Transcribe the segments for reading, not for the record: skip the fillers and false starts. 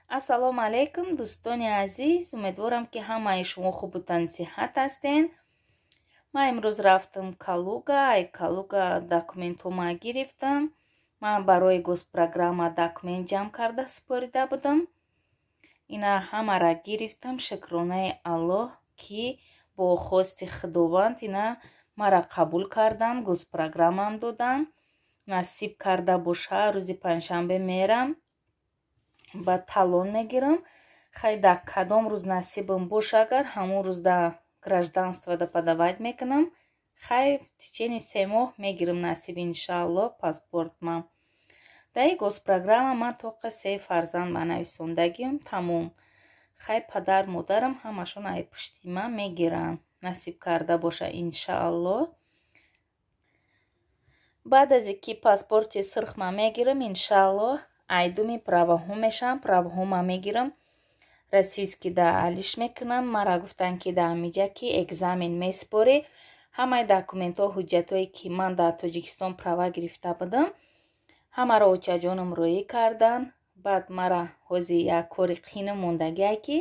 Ассалому алайкум, дӯстони азиз. Умедворам, ки ҳамаи шумо хубу тансиҳат ҳастен. Ман имрӯз рафтам Калуга. Ай Калуга документҳома гирифтам. Ман барои госпрограмма документ ҷамъ карда супорида будам. Ина ҳамара гирифтам. Шукронаи Аллоҳ, ки бо хости Худованд ина мара қабул кардан, госпрограммам додан. Насиб карда боша, рӯзи панҷшанбе мерам, ба талон мегирам. Хай, дар кадом рӯз насибам боша, агар ҳамон рӯз да гражданство да подавать мекунам. Хай, в течение 3 моҳ мегирам, насиб, иншааллоҳ, паспортмам. Дар ин госпрограмма ман тоқа се фарзанд ба нависондагиам, тамом. Хай, падар модарам ҳамашон ай пушти ман мегиранд, насиб карда боша, иншааллоҳ. Баъд аз ки паспорти сурхма мегирам, иншааллоҳ, айдуми праваҳо мешавам, праваҳома мегирам, российский да алиш мекунам. Мара гуфтанд, ки дар ҳамиҷа ки экзамен месупорӣ, ҳамаи документҳо, ҳуҷҷатҳое, ки ман дар Тоҷикистон права гирифта будам, ҳамаро очаҷонам роӣ карданд. Баъд мара ҳози як кори қиинам мондагие, ки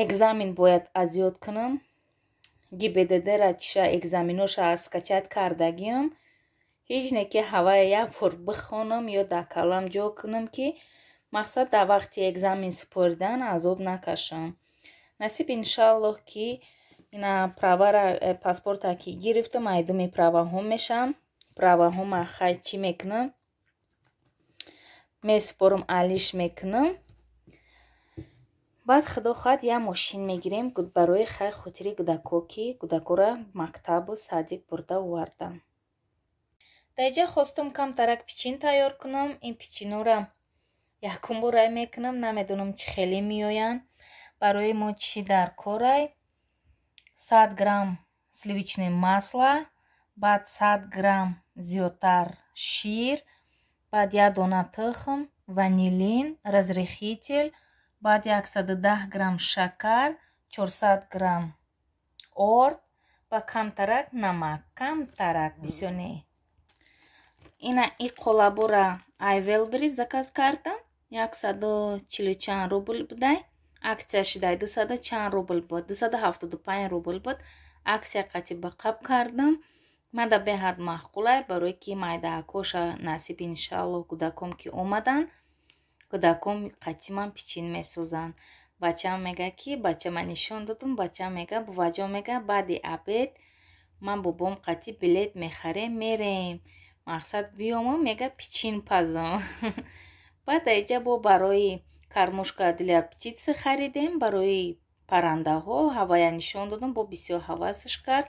экзамен бояд аз ёд кунам. ГИБДД-ра чиша экзаменоша скачать кардагиам, ҳеҷ не, ки ҳавая як бор бихонам ё дар калам ҷо кунам, ки мақсад дар вақти экзамен супоридан азоб накашам. Насиб, иншааллоҳ, ки ина правара, паспорта ки гирифтам, айдуми праваҳо мешавам. Праваҳома хай чӣ мекунам, месупорам, алиш мекунам. Баъд, худо хоҳад, як мошин мегирем барои хай хотири кӯдако, ки кӯдакоро мактабу садик бурда овардам. Дар инҷа хостам камтарак пичин тайёр кунам. Ин пичинора якум бор рай мекунам, намедонам, чӣ хеле меоянд. Барои мо чӣ дар корай? 100 грамм сливочное масло, баъд 100 грамм зиёдтар шир, баъд як дона тухм, ванилин, разрыхлитель, баъд 110 грамм шакар, 400 грамм орд ва камтарак намак, камтарак, бисёр не. Ина и қолабора ай Wildberries заказ кардам, 140 чанд рубл будай. Акция шидай, дусаду чанд рубл буд, 275 рубл буд. Акция қати ба қаб кардам. Мада беҳад маъқулай, барои ки майдаакоша, насиб, иншааллоҳ, кӯдаком ки омаданд, кӯдаком қатиман пичин месозанд. Бачаам мега, ки бачама нишон додум, бачаам мега: «Буваҷон, мега, баъди обед ман бобом қатӣ билет мехарем, мерем, мақсад биёмам, мега, пичин пазам». Баъд дар бо барои кормушка для птицы харидем, барои паррандаҳо. Ҳавая нишон додум, бо бисёр ҳавасаш кард.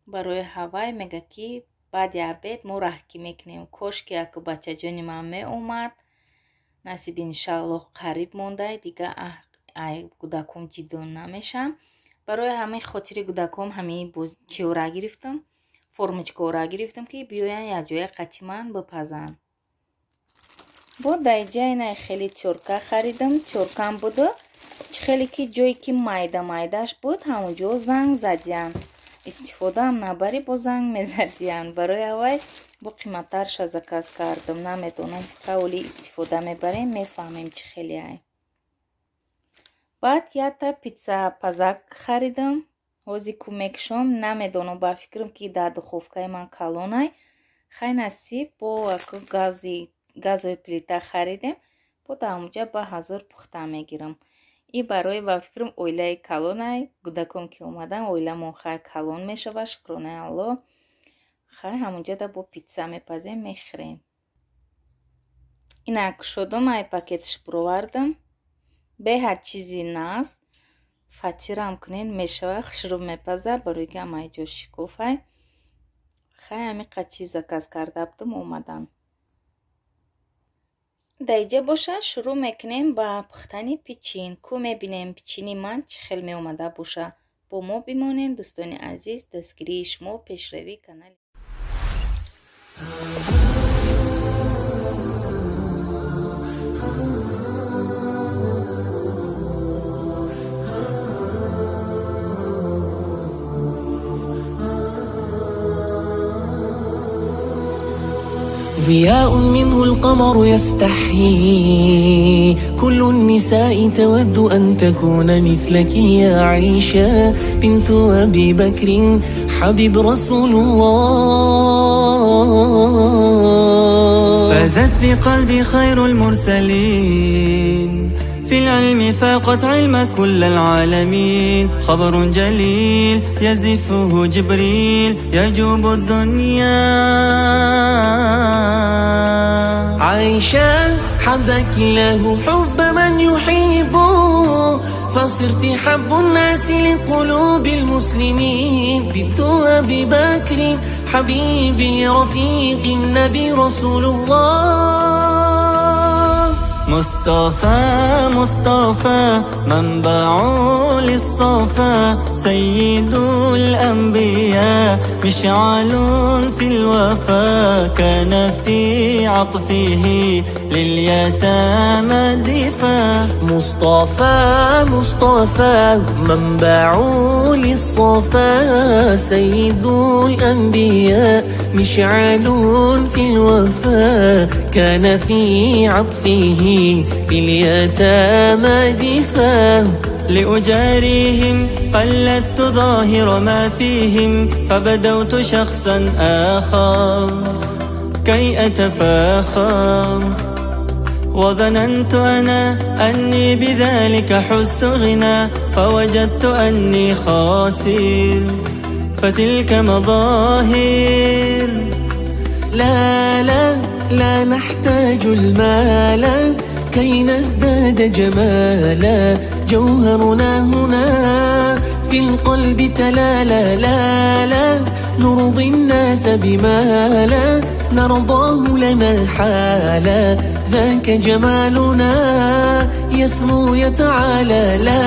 Барои ҳавай мега, ки баъди обед мо раҳкӣ мекунем. Кошки яку бачаҷони ман меомад. Насиб, иншааллоҳ, қариб мондай, дига ай кӯдаком ҷиддо намешам. Барои ҳамин хотири кӯдаком ҳамин чиёра гирифтам, формочкаора гирифтам, ки биёянд якҷоя қатиман бипазанд. Бо дар инҷа ина хеле тёрка харидам. Тёркам буду, чӣ хеле ки ҷое ки майда майдаш буд, ҳамон ҷо занг задиянд. Истифодаам набарӣ, бо занг мезадиянд. Барои аввай бо қиматтарша заказ кардам. Намедонам, қавли истифода мебарем, мефаҳмем, чӣ хеле ай. Баъд якта питсапазак харидам. Ҳози ку мекушом, намедонам, ба фикрам, ки дар духовкаи ман калонай. Хай, насиб, бо гази газовый плита харидем, бо дар ҳамонҷа ба ҳазор пухта мегирам. И барои, ба фикрам, оилаи калонай. Кӯдаком ки омадан, оиламон хай калон мешавад, шукронаи Аллоҳ. Хай, ҳамонҷа бо питса мепазем, мехӯрем. Ина кушодум, ай пакеташ буровардам. Беҳад чизи наст, фатирам кунен мешава, хушрӯ мепаза, барои ки ҳамаи ҷо шикофай. Хай, ҳамиқа чиз заказ карда будам, омадан. Дар инҷа боша шурӯъ мекунем ба пухтани пичин. Ку мебинем, пичини ман чӣ хел меомада боша. Бо мо бимонед, дӯстони азиз. Дастгирии шумо пешравии канали. ضياء منه القمر يستحيي، كل النساء تود أن تكون مثلك يا عائشة بنت أبي بكر حبيب رسول الله. فازت بقلبي خير المرسلين، في العلم فاقت علم كل العالمين، خبر جليل يزفه جبريل يجوب الدنيا. عائشة حبك الله حب من يحبه، فصرت حب الناس لقلوب المسلمين، بنت أبي بكر حبيبي رفيق النبي رسول الله. مصطفى مصطفى منبع للصفا، سيد الأنبياء مشعل في الوفا، كان في عطفه لليتامى دفا. مصطفى مصطفى منبع للصفا، سيد الأنبياء مشعل في الوفا، كان في عطفه لليتامى دفا. لأجاريهم قلدت ظاهر ما فيهم، فبدوت شخصا آخر كي أتفاخر، وظننت أنا أني بذلك حزت غنى، فوجدت أني خاسر فتلك مظاهر. لا لا لا نحتاج المال كي نزداد جمالا، جوهرنا هنا في القلب تلالا. لا لا نرضي الناس بما لا نرضاه لنا حالا، ذاك جمالنا يسمو يتعالى. لا